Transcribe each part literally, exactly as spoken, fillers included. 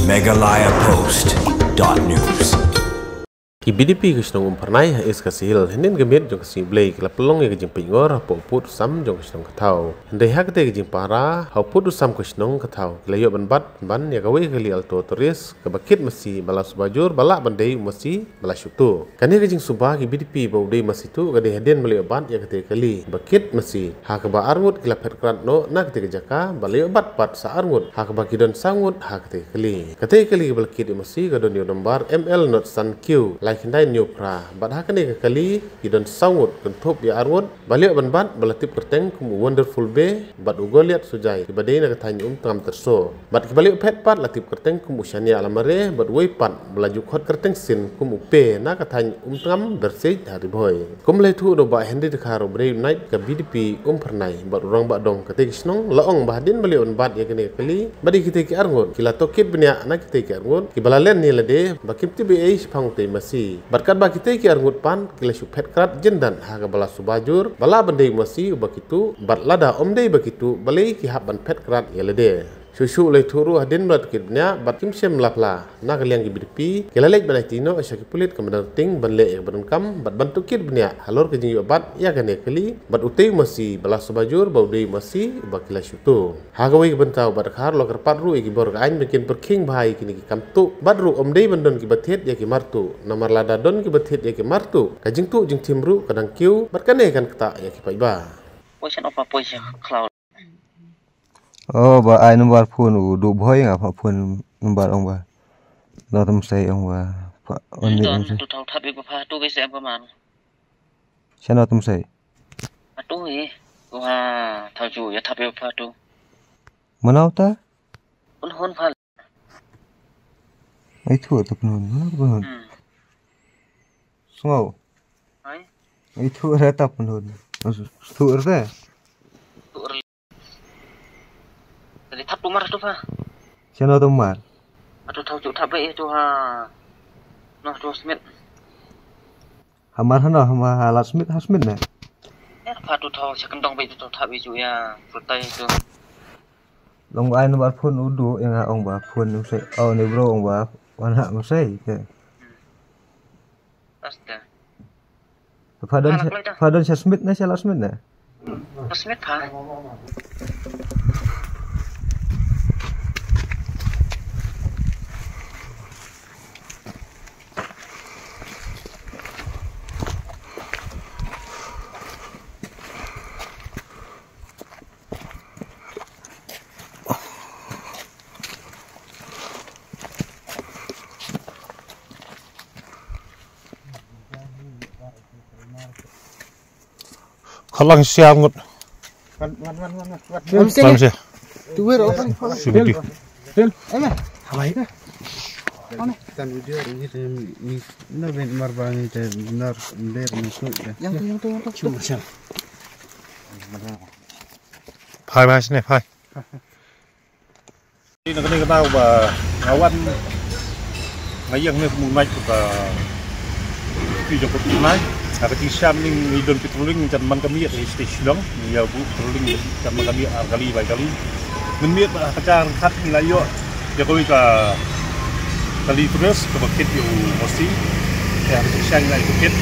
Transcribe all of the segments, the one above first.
Meghalaya Post dot news. Ki B D P ka shnong Umphyrnai ha East Khasi Hills hynnin ka miet jong ka sngi Blei ki la pynlong ïa ka jingpeit ngor hapoh pud u sam jong ka shnong Kathaw. Hynrei ha katei ka jingpara ha u pud u sam ka shnong Kathaw ki la ïoh ban bat ban ïa kawei ka kali Alto Tourist kaba kit masi ba la suba jur ba lah ban dei u masi ba la shu tuh. Kane ka jingsuba ki B D P ba u dei masi tuh ka dei hadien ba la ïoh bat ïa katei ka kali ba kit masi, ha kaba arngut ki la phet krat noh na katei ka jaka bad la ïoh bat pat sa arngut, ha kaba ki don saw ngut ha katei ka kali. Katei ka kali ba la kit ïa masi ka don ïa u nombar M L not san Q lai khyndai hynñiew phra bad ha kane ka kali ki don saw ngut, kynthup ïa arngut ba la ïoh ban bat ba la tip kyrteng kum u Wonderful Bey bad u Goliath Sujai kiba dei na ka thaiñ Umtngam Tyrso. Bad kiba la ïoh phet pat la tip kyrteng kum u Shania Lamare bad uwei pat ba la ju khot kyrteng sien kum u Pe na ka thaiñ Umtngam Bersej ha Ri Bhoi. Kum la ïathuh da u Bah Henry Dkhar uba dei u naib ka B D P Umphyrnai bad u rangbah dong katei ka shnong, la ong ba hadien ba la ïoh ban bat ïa kane ka kali ba dei kitei ki arngut ki la tohkit bniah na kitei ki arngut kiba la len ïa lade ba kim tip ei ei shaphang utei u masi. Bad katba kitei ki arngut pat ki la shu phet krat jyndan ha kaba la suba jur ba lah ban dei u masi uba ki tuh bad lada ym dei ba ki tuh balei ki hap ban phet krat ïa lade. Shuh shuh la ïathuh ruh hadien ba la tohkit bniah bad kim shym la phla na ka liang ki B D P ki la leit ban aiti noh sha ki pulit ka Mawryngkneng ban leh ïa kaba donkam bad ban tohkit bniah halor ka jingïoh bat ïa kane ka kali bad utei u masi ba la suba jur ba u dei u masi uba ki la shu tuh. Ha kawei ka bynta u Bah Dkhar u la kyrpad ruh ïa ki bor ka aiñ ba kin pyrkhing bha ïa kine ki kam tuh bad ruh ym dei ban don kiba thied ïa ki mar tuh, namar lada don kiba thied ïa ki mar tuh ka jingtuh jingthim ruh ka dang kiew bad kane kan ktah ïa ki paidbah. Poi sha noh pa, poi sha khlaw. Oh, ba ai number phone u Duh Bhoi nga pha phone number ong ba. Lo tam sai ong ba. Pha on ni ong sai. Tu thau thap ïa ba pha tu ke se ba man. Sha no tam sai. Atu hi. Wa thau ju ïa thap ïa ba pha tu. Manau ta? Pynhun pha. Ai thu ta pynhun. Manau ta pynhun. Hmm. Sngew. Ai. Ai thu ra ta pynhun. Thu ra ta. Thu ra. Tadi thap tu mar tu pha. Sha no tu mar. Atu thau ju thap ba eh tu ha. No tu smit. Hamar hano, hamar ha lat smit, ha smit ne. Ya, pha tu thau, sa kendong bai tu thau thap bai ju ya, pultai tu. Long ai number phone u Duh ïa nga ong ba phone u sei, oh, ne bro ong ba, wan ha u sei, ke. Asta. Pha don, pha don sa smit ne, sa lat smit ne. Smit pha. Khalang siam ngut. Wan, wan, wan, wan, wan. Wan, wan. Sia. Tu wir open. Sibiti. Eme. Hai. Tan video ni ni na ben mar ba ni te nar ler ni su. Yang tu, yang tu, yang tu. Cuma sial. Phai, phai sini, phai. Ïa kane ka daw ba nga wan nga ïeng ne kumno nai ka phi jong ka phi nai. Ha ka jingshisha ngi don patrolling jan man ka miet ha station Shillong, ngi ïa buh patrolling jan man ka miet ar kali bai kali. Mynmiet ba ha ka jaka ryngkat ngi la ïoh ïa kawei ka kali tourist kaba kit ïa u Mosi. Te ha ka jingshisha ngi la ïa kit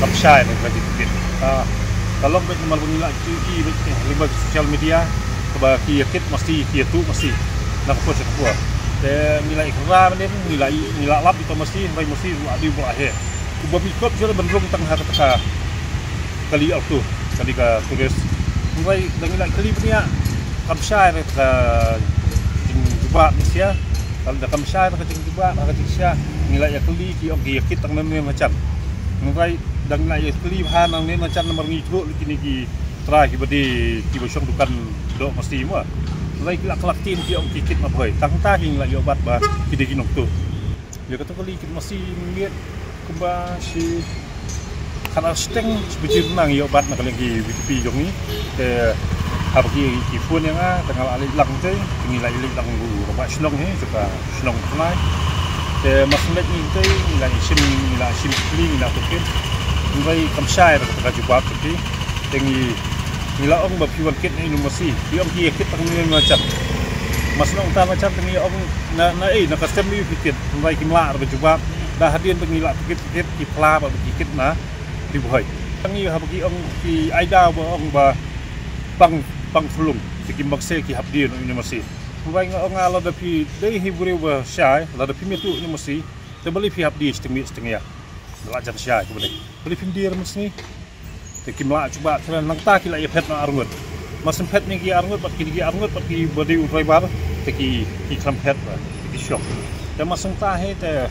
kam shai ba ka kit. Ka long beit namar ba ngi la ïohi beit lyngba social media. Kaba ki ïa kit masi, ki ïa tuh masi na ka por sha ka por. Te ngi la ïa kynra mynnin, ngi la ïa, ngi la lap ïa ka masi, hynrei masi ruh adi ba la heh. Uba bikop shuh ban rung tang ha kata ka kali auto, kali ka tourist. Hynrei da ngi la ïa kylli bniah, kam shai re ka jingjubab masi ïa. Kam, da kam shai re ka jingjubab, ha ka jingshisha ngi la ïa kylli ki ong ki ïa kit tang mynnin mynnin. Hynrei da ngi la ïa kylli bha nangne nangne namar ngi ïathuh ïa kine ki trai kiba dei kiba shong dukan doh masi mo. Hynrei ki la kylla ktien ki ong ki kit marwei. Tang ta ki ngi la ïoh bat ba ki dei ki nongtuh. Ïa kato kali kit masi ngi kumba shi khatar shiteng shi bajie nang ïoh bat na ka liang ki VDP jong ngi. Te haba ki, ki phone ïa nga te nga la leit lang te ngi la leit lang u rangbah shnong hi jong ka shnong Umphyrnai. Te mar shu leit ngi te ngi la shim, ngi la shim kli, ngi la tohkit. Hynrei kam shai da ka jubab jong ki. Te ngi, ngi la ong ba phi wan kit na ino masi, phi ong ki ïa kit tang mynne mynne. Mas nong ta na chan te ngi ong na, na ei na custom mi phi kit, ngi kim lah ba jubab, da hadien te ngi lah phi kit, phi kit ki pla ba ki kit na Ri Bhoi. Te ngi haba ki ong ki ai daw ba ong ba bang, bang phlung, te kim bang se ki hap die no uni masi. Ngi ong nga lada phi dei hi briew ba shai, lada phi mitu uni masi, te bali phi hap die sting mi sting ya. Lah jan shai ko bali. Bali phi die ram sni. Te kim lah chuba thra nang ta ki lah ya phet na arngut. Mas phet ni ki arngut, bad ki, ki arngut, bad ki badi u driver, te ki, ki klam phet ba, te ki shok. Te mas ta he te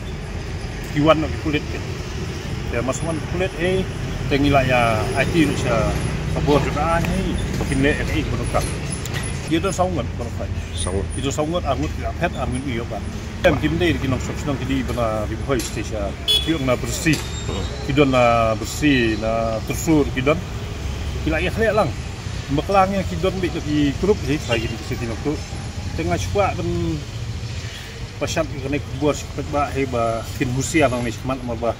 ki wan ki pulit ke. Te mas wan pulit he te ngi lah ya ai ti nu sha kabor juda he, ba kin le e ko ka. Ki don saw ngut, ko ka. Saw ngut. Ki don saw ngut, arngut ki lah phet, arngut ïoh ba. Em kim dei ki nong sop shnong ki di bana Ri Bhoi station. Ki ong na Bersi. Ki don na Bersi, na Tersur ki don. Ki lah ya khlek lang. Bakla ngi ki don bit ki group hi, trai ki di ki nong tu. Te nga shuwa ban pashat ki kane kubur shuwa ba he ba kin husiar nang ni shmat ma ba.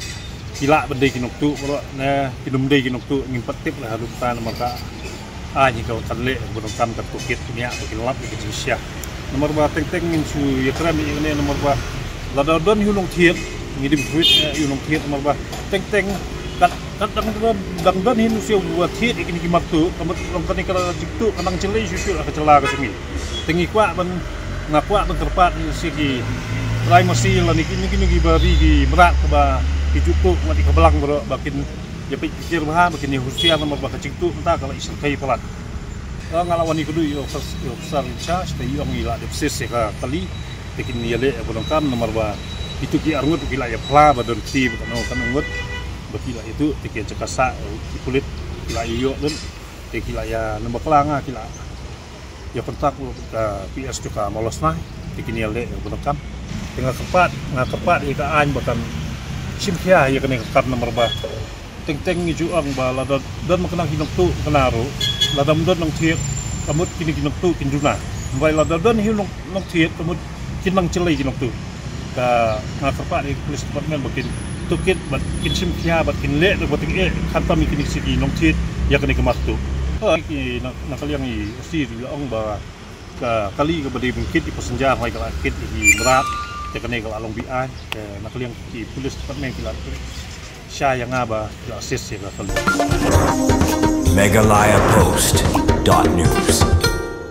Ki lah ban dei ki nong tu, ba ne ki dum dei ki nong tu, ngim pat tip lah ha dum ta namar ka. Ai ngi ka kan leh ba nang kan ka tohkit nia ba kin lap ki jingshah. Namar ba teng teng ngin shu ïa kren ïa kane namar ba lada don hi u nongthied ngi dim khuid ïa u nongthied namar ba teng teng kat, kat dang don, dang don hi u siew ba thied ïa kine ki martu, ka mut long kane ka jingtuh ka nang jlei shuh shuh ka jylla ka jong ngi. Te ngi kwah ban, nga kwah ban kyrpad ïa ki trai masi lane kine, kine ki bari ki mrad kaba ki ju tuh wat ïa ka blang baroh ba kin ïa peit pyrkhat bha ba kin ïa husiar namar ba ka jingtuh mynta ka la i shyrkhei palat. Nga la wan ïa ka duh ïa u officer, ïa u officer in charge te ïa ong i la dep sis ïa ka kali te kin ïa leh ïa ba donkam namar ba itu ki arngut ki la ïa phla ba don kti ba kano kano ngut ba ki la ïa tuh te ki ïa jaka sah ïa ki pulit ki la ïa ïoh don te ki la ïa namar kla nga ki la ïa kontak ka P S jong ka Mawlasnai te kin ïa leh ïa ba donkam. Te nga kyrpad, nga kyrpad ïa ka aiñ ba kan shim khia ïa kane ka kam namar ba teng teng ngi ju ong ba lada don ma kane ki nongtuh kane ruh, lada ym don nongthied ka mut kine ki nongtuh kin duna. Bai lada don hi nong, nongthied ka mut kin nang jlei ki nongtuh. Ka nga kyrpad ïa ka police department ba kin tohkit bad kin shim khia bad kin leh da ba teng eh khamtam ïa kine ki nongthied ïa kane ka martuh. Ki na, na ka liang i O C ruh la ong ba ka kali kaba dei ban kit ïa passenger hoi ka la kit ïa ki mrad te kane ka la long bi ai. Te na ka liang ki police department ki la shah ïa nga ba ki la assist ïa ka kali. Meghalaya Post dot news.